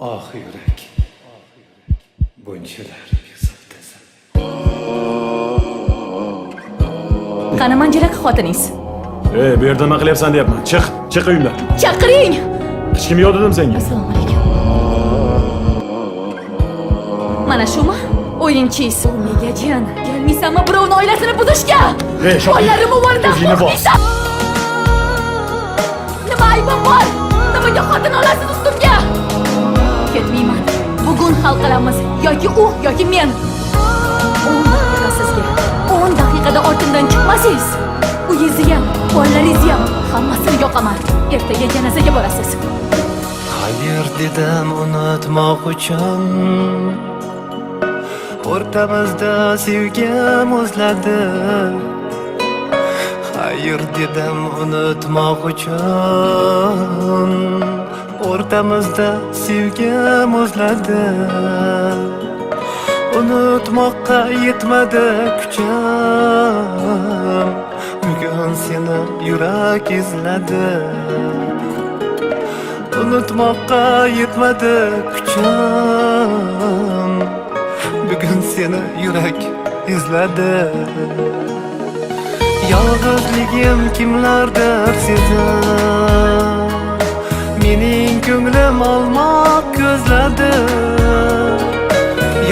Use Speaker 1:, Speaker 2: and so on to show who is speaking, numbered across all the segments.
Speaker 1: Oh yurak, bunchalar bezovtasan.
Speaker 2: Qani manjilak xotiningiz?
Speaker 3: Ey, bu yerda nima qilyapsan deyapman. Chiq, chiq uyimdan.
Speaker 2: Chaqiring!
Speaker 3: Hech kim yo'q dedim senga.
Speaker 2: Assalomu alaykum. Mana shumi? O'yinchis. Megajin, kelmaysanmi birovni oilasini buzishga?
Speaker 3: Ey, Shohid,
Speaker 2: Bolalarim uvolidan
Speaker 3: o'zingni bos.
Speaker 2: qo'rqmaysan. Nima aybim bor? Nimaga xotin olasiz ustimga? Ketmayman. Bugun hal qilamiz. Yoki u, yoki men. 10 daqiqa sizga. 10 daqiqada ortimdan chiqmasangiz, uyingizni ham, bolalaringizni ham hammasini yoqaman. Ertaga janozaga borasiz.
Speaker 1: Xayr dedim unutmoq uchun, o'rtamizda sevgi muzladi. Xayr dedim unutmoq uchun, o'rtamizda sevgi muzladi. Unutmoqqa yetmadi kuchim, bugun seni yurak izladi. Unutmoqqa yetmadi kuchim, bugun seni yurak izladi. Yolg'izligim kimlardir sezib, mening ko'nglim olmoq ko'zladi.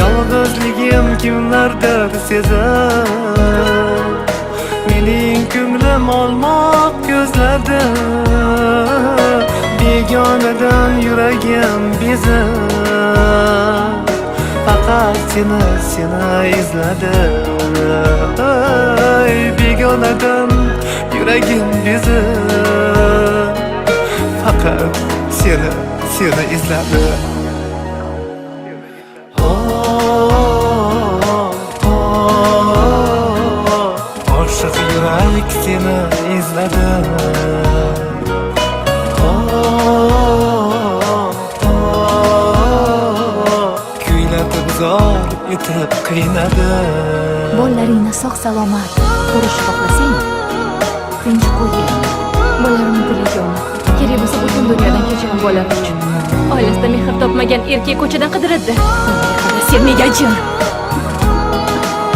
Speaker 1: Yolg'izligim kimlardir sezib, mening ko'nglim olmoq ko'zladi. Begonadan yuragim bezib, faqat seni, seni izladi. Ey, begonadan yuragim bezib, faqat seni, seni izladi. Oh, oh, oshiq yurak seni izladi. Oh, oh, kuylatib zor etib qiynadi.
Speaker 2: Bolalaringni sog' salomat ko'rish xohlasang, tinch qo'ygin. Bolalarimni tiliga olma. Kerak bo'lsa, butun dunyodan kechaman bolalar uchun. Oilasida mehr topmagan erkak ko'chadan qidiradi. Sen megajin.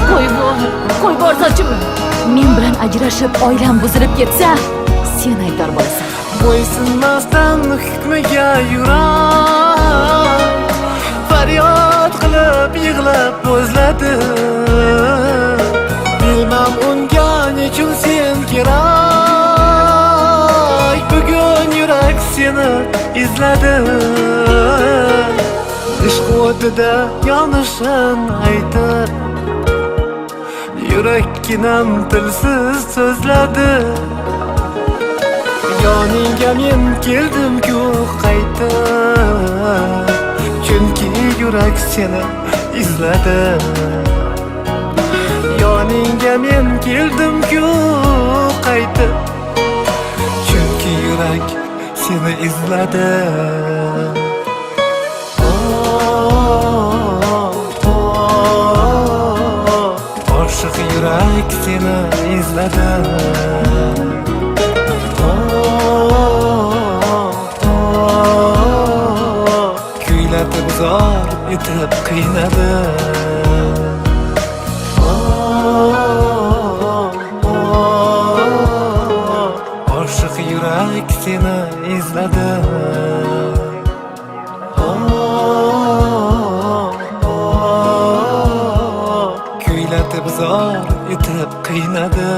Speaker 2: Qo'yib bor, qo'yib bor sochimni. Men bilan ajrashib, oilam buzilib ketsa, sen aybdor bo'lasan.
Speaker 1: Bo'ysunmasdan hukmiga yurak, faryod qilib yig'lab o'zladi. Bilmam unga nechun sen kerak, bugun yurak seni izladi. Ishq o'tida yonishin aytib, yurakkinam tilsiz so'zladi. Yoningga men keldim-ku qaytib, chunki yurak seni izladi. Yoningga men keldim-ku qaytib, chunki yurak seni izladi. Oh, oh, oshiq yurak seni izladi. Oh, oh, kuylatib zor etib qiynadi. Oh, oh, oshiq yurak seni izladi. Oh, oh, kuylatib zor etib qiynadi.